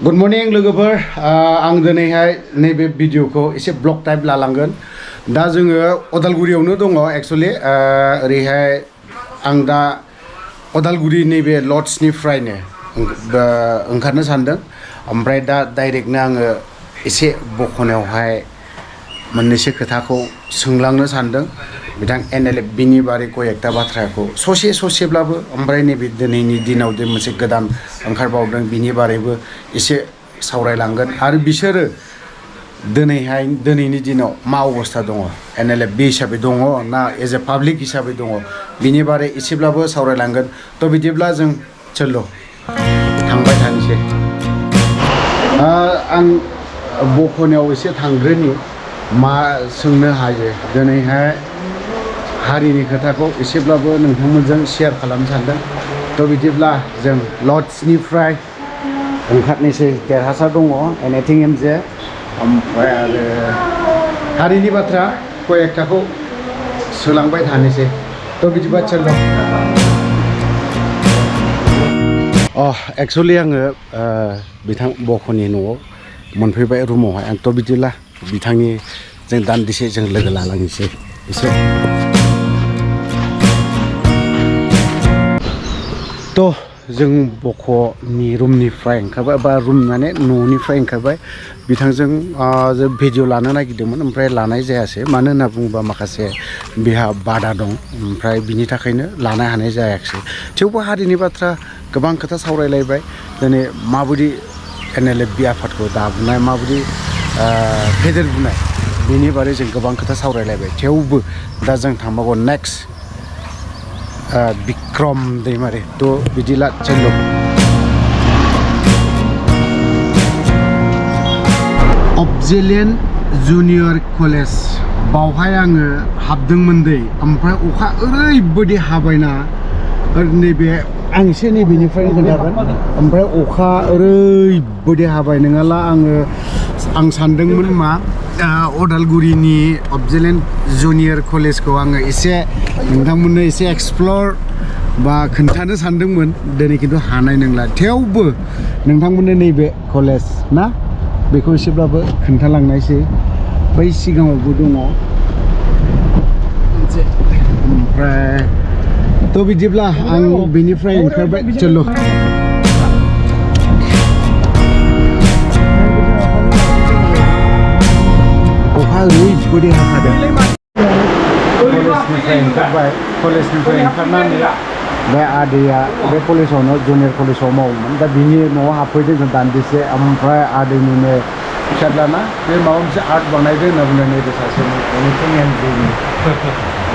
good morning लोगोफोर आं दिनैहाय नैबे भिडिअखौ एसे ब्लग टाइप लालांगोन दा जोङो उदालगुरियावनो दङ एक्चुअली ओरैहाय आं दा उदालगुरि नैबे लड्सनिफ्रायनो ओंखारनो सानदों ओमफ्राय दा डाइरेक्टनो आङो एसे बखनायावहाय मोननैसो खोथाखौ सोंलांनो सानदों बिथां NLFBनि बारै कयेकटा बाथ्राखौ ससेब्लाबो ओमफ्राय नैबे दिनैनि दिनाव जे मोनसे गोदान ओंखारबावदों बिनि बारैबो एसे सावरायलांगोन आरो बिसोरो दिनैनि दिनाव मा अबस्था दङ NLFB हिसाबै दङ ना एज ए पाब्लिक हिसाबै दङ बिनि बारै एसेब्लाबो सावरायलांगोन थ' बिदिब्ला जों चलो थांबाय थानोसै आं बखनायाव एसे थांग्रोनि मा सोंनो हायो दिनैहाय हारिनि खोथाखौ एसेब्लाबो नोंथांमोनजों शेयार खालामनो सानदों थ' बिदिब्ला जों लड्सनिफ्राय ओंखारनोसै देरहासार दङ एनिथिं एमजे ओमफ्राय आरो हारिनि बाथ्रा कयेकटाखौ सोलांबाय थानोसै थ' बिदिबा चलो एक्चुअली आङो बिथां बख'नि न'आव मोनफैबाय रुमावहाय आंथ' बिदिब्ला बिथांनि जों दान्दिसे जों लोगो लालांनोसै एसे थ' जों बख'नि रुमनिफ्राय ओंखारबाय बा रुम माने न'निफ्राय ओंखारबाय बिथांजों जों भिडिअ लानो नागिरदोंमोन ओमफ्राय लानाय जायासै मानो होनना बुङोबा माखासे बिहा बादा दं ओमफ्राय बिनि थाखायनो लानो हानाय जायाखिसै थेवबो हारिनि बाथ्रा गोबां खोथा सावरायलायबाय दिनै माबायदि NLFB आफादखौ दाबुनाय माबायदि फेदेरबोनाय बिनि बारै जों गोबां खोथा सावरायलायबाय थेवबो दा जों थांबावगौ नेक्स्ट बिक्रम दैमारि थ' बिदिला चलो अबजेलियन जुनियर कलेज बावहाय आङो हाबदोंमोन दै ओमफ्राय अखा ओरैबायदि हाबायना नैबे आं एसे नैबेनिफ्राय खोन्थागोन ओमफ्राय अखा ओरैबायदि हाबाय नङाला आं सानदोंमोन मा उदालगुरिनि अबजेलियन जुनियर कलेजखौ आङो एसे नोंथांमोननो एसे एक्सप्लर बा खोन्थानो सानदोंमोन दिनै खिन्थु हानाय नंला थेवबो नोंथांमोननो नैबे कलेज ना बेखौ एसेब्लाबो खोन्थालांनायसै बै सिगाङावबो दङ ओमफ्राय थ' बिदिब्ला आं बेनिफ्राय ओंखारबाय चलो अखा ओरैबायदि हाखादों कलेजनिफ्राय ओंखारनानै बे आदैया बे कलेजावनो जुनियर कलेजाव मावोमोन दा बिनि न'आव हाबफैदों जों दान्दिसे ओमफ्राय आदैनिनो फिसाज्लाना बे माबा मोनसे आर्ट बानायदों होनना बुंदों नैबे सासेनि एनिथिं एमजेनि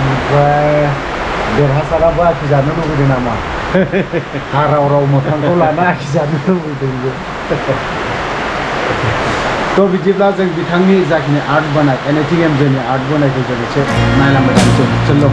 ओमफ्राय देरहासाराबो आखि जानो लुबैदों नामा हाराव मोखांखौ लाना आखि जानो लुबैदों थ' बिदिब्ला जों बिथांनि जाखिनि आर्ट बानाय एनिथिं एमजेनि आर्ट बानायखौ जों एसे नायलांबाय थानोसै चलो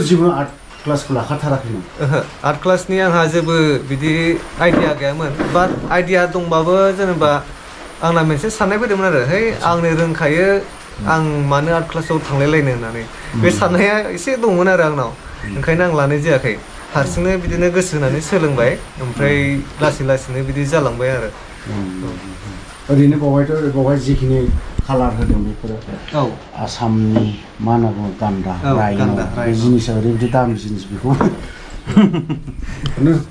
जेबो आर्ट क्लासखौ लाखाथाराखैमोन आर्ट क्लासनि आंहा जेबो बिदि आइडिया गैयामोन बाट आइडिया दंबाबो जेनेबा आंना मोनसे साननाय फैदोंमोन आरो है आंनो रोंखायो आं मानो आर्ट क्लासाव थांलायलायनो होननानै बे साननाया एसे दंमोन आरो आंनाव ओंखायनो आं लानाय जायाखै हारसिंनो बिदिनो गोसो होनानै सोलोंबाय ओमफ्राय लासैनो बिदि जालांबाय आरो ओरैनो बावहाय जिखिनि कालार होदों बेफोरो आसामनि मा होनना बुङो गान्दा बे जिनिसा ओरैबायदि दामि जिनिस बेखौ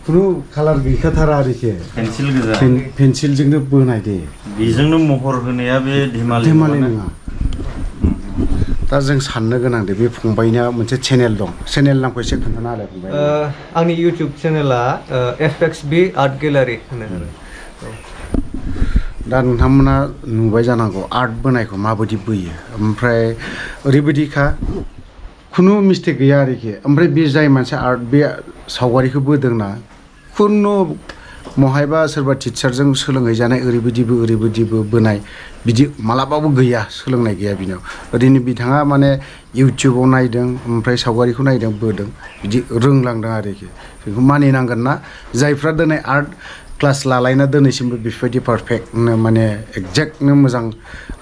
खुनु कालार गैखाथारा आरोखि पेन्सिलजोंनो बोनाय दे बेजोंनो महर होनाया बे धेमालि नङा दा जों साननो गोनां दे बे फंबायना मोनसे चेनेल दं चेनेल नामखौ एसे खोन्थाना होलाय फंबाय आंनि इउटिउब चेनेला FXB आर्ट गेलारि होनो दा नोंथांमोना नुबाय जानांगौ आर्ट बोनायखौ माबायदि बोयो ओमफ्राय ओरैबायदिखा खुनु मिस्टेक गैया आरोखि ओमफ्राय बे जाय मानसिया आर्ट बे सावगारिखौ बोदोंना खुनु महायबा सोरबा टिचारजों सोलोंहैजानाय ओरैबायदिबो बोनाय बिदि मालाबाबो गैया सोलोंनाय गैया बिनाव ओरैनो बिथाङा माने इउटुबाव नायदों ओमफ्राय सावगारिखौ नायदों बोदों बिदि रोंलांदों आरोखि बेखौ मानिनांगोन ना जायफ्रा दिनै आर्ट क्लास लालायना दिनैसिमबो बेफोरबायदि पारफेक्टनो माने एक्जेक्टनो मोजां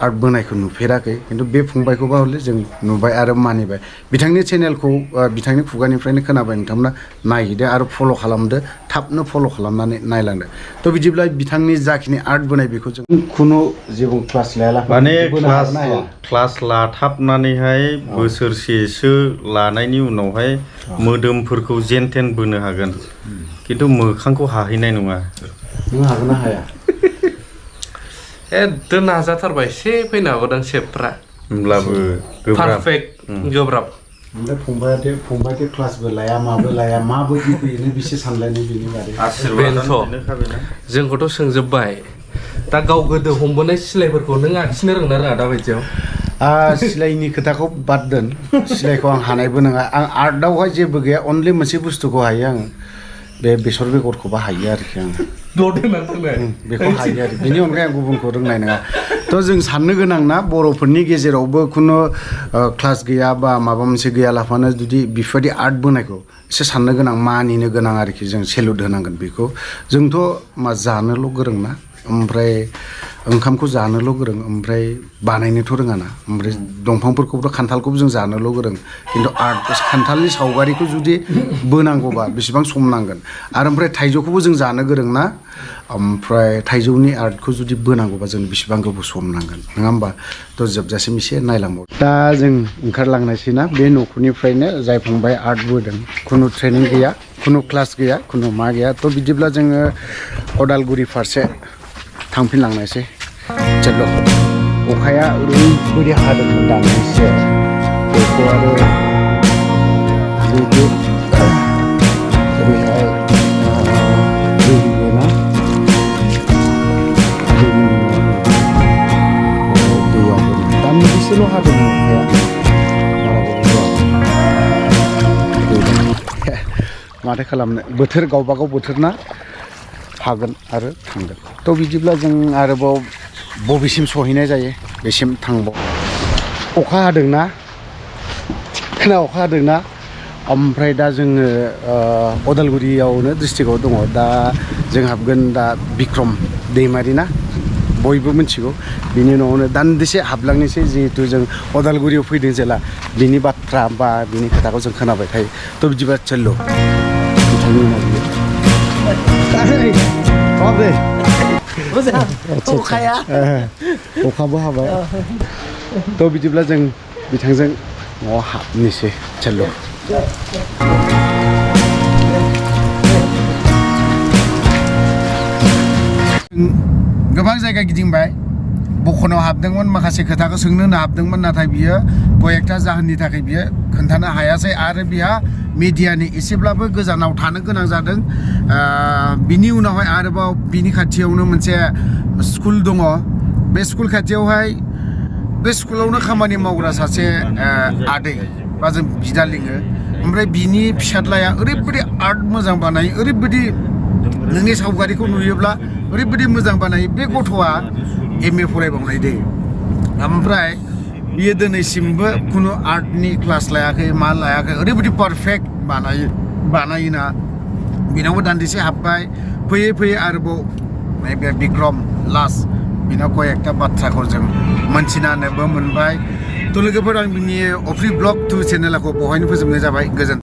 आर्ट बोनायखौ नुफेराखै खिन्थु बे फंबायखौबा हले जों नुबाय आरो मानिबाय बिथांनि चेनेलखौ बिथांनि खुगानिफ्रायनो खोनाबाय नोंथांमोना नायहैदो आरो फल' खालामदो थाबनो फल' खालामनानै नायलांदो थ' बिदिब्ला बिथांनि जाखिनि आर्ट बोनाय बेखौ जों खुनु जेबो क्लास लायालाफानो माने क्लास लाथाबनानैहाय बोसोरसेसो लानायनि उनावहाय मोदोमफोरखौ जेनथेन बोनो हागोन खिन्थु मोखांखौ हाहैनाय नङा नों हागोन ना हाया एकदम नाजाथारबाय एसे फैनो हागौदां सेपफ्रा होमब्लाबो पारफेक्ट गोब्राब ओमफ्राय फंबायदो क्लासबो लाया माबो लाया माबायदि फैयो बेसे सानलायनाय बेनि बादै बेनोथ' जोंखौथ' सोंजोबबाय दा गाव गोदो हमबोनाय सिलायफोरखौ नों आखिनो रोंना रोङा दा बायदियाव सिलायनि खोथाखौ बाद दोन सिलायखौ आं हानायबो नङा आं आर्टआवहाय जेबो गैया अनलि मोनसे बुस्थुखौ हायो आं बे बेसर बेगरखौबो हायो आरोखि आं बेखौ हायो आरो बेनि अनगायै आं गुबुनखौ रोंनाय नङा थ' जों साननो गोनां ना बर'फोरनि गेजेरावबो खुनु क्लास गैया बा माबा मोनसे गैयालाफानो जुदि बेफोरबायदि आर्ट बोनायखौ एसे साननो गोनां मानिनो गोनां आरोखि जों सेलुट होनांगोन बेखौ जोंथ' मा जानोल' गोरों ना ओमफ्राय ओंखामखौ जानोल' गोरों ओमफ्राय बानायनोथ' रोङा ना ओमफ्राय दंफांफोरखौबो खान्थालखौबो जों जानोल' गोरों खिन्थु आर्ट खान्थालनि सावगारिखौ जुदि बोनांगौबा बेसेबां सम नांगोन आरो ओमफ्राय थाइजौखौबो जों जानो गोरों ना ओमफ्राय थाइजौनि आर्टखौ जुदि बोनांगौबा जों बेसेबां गोबाव सम नांगोन नङा होमबा थ' जोबजासिम एसे नायलांबाव दा जों ओंखारलांनायसै ना बे न'खरनिफ्रायनो जाय फंबाय आर्ट बोदों खुनु ट्रेनिं गैया खुनु क्लास गैया खुनु मा गैया थ' बिदिब्ला जोङो उदालगुरि फारसे थांफिनलांनायसै चलो अखाया ओरैबायदि हादोंमोन दाननैसो बेखौ आरो जिहेतु ओरैहाय दै गैयाना दैया दाननैसोल' हादोंमोन अखाया माथो खालामनो बोथोर गावबागाव बोथोर ना हागोन आरो थांगोन थ' बिदिब्ला जों आरोबाव बबेसिम सहैनाय जायो बेसिम थांबाव अखा हादोंना थिखोना अखा हादोंना ओमफ्राय दा जोङो उदालगुरियावनो डिस्ट्रिक्टआव दङ दा जों हाबगोन दा बिक्रम दैमारि ना बयबो मिथिगौ बिनि उनावनो दान्दिसे हाबलांनोसै जिहेतु जों उदालगुरियाव फैदों जेला बिनि बाथ्रा बा बिनि खोथाखौ जों खोनाबाय थायो थ' बिदिबा चलो बिथांनि उनाव अखाबो हाबाय थ' बिदिब्ला जों बिथांजों न'आव हाबनोसै चलो गोबां जायगा गिदिंबाय बखनाव हाबदोंमोन माखासे खोथाखौ सोंनो हाबदोंमोन नाथाय बियो कयेकथा जाहोननि थाखाय बियो खोन्थानो हायासै आरो बिहा मिडियानि एसेब्लाबो गोजानाव थानो गोनां जादों बिनि उनावहाय आरोबाव बिनि खाथियावनो मोनसे स्कुल दङ बे स्कुल खाथियावहाय बे स्कुलावनो खामानि मावग्रा सासे आदै बा जों बिदा लिङो ओमफ्राय बिनि फिसाज्लाया ओरैबायदि आर्ट मोजां बानायो ओरैबायदि नोंनि सावगारिखौ नुयोब्ला ओरैबायदि मोजां बानायो बे गथ'आ MA फरायबावनाय दै ओमफ्राय बियो दिनैसिमबो खुनु आर्टनि क्लास लायाखै मा लायाखै ओरैबायदि पारफेक्ट बानायोना बिनावबो दान्दिसे हाबबाय फैयै फैयै आरोबाव नैबे बिक्रम लास्ट बिनाव कयेकथा बाथ्राखौ जों मोनथिनानैबो मोनबाय थ' लोगोफोर आं बिनि अफ्रि ब्लग 2 चेनेलखौ बहायनो फोजोबनाय जाबाय गोजोन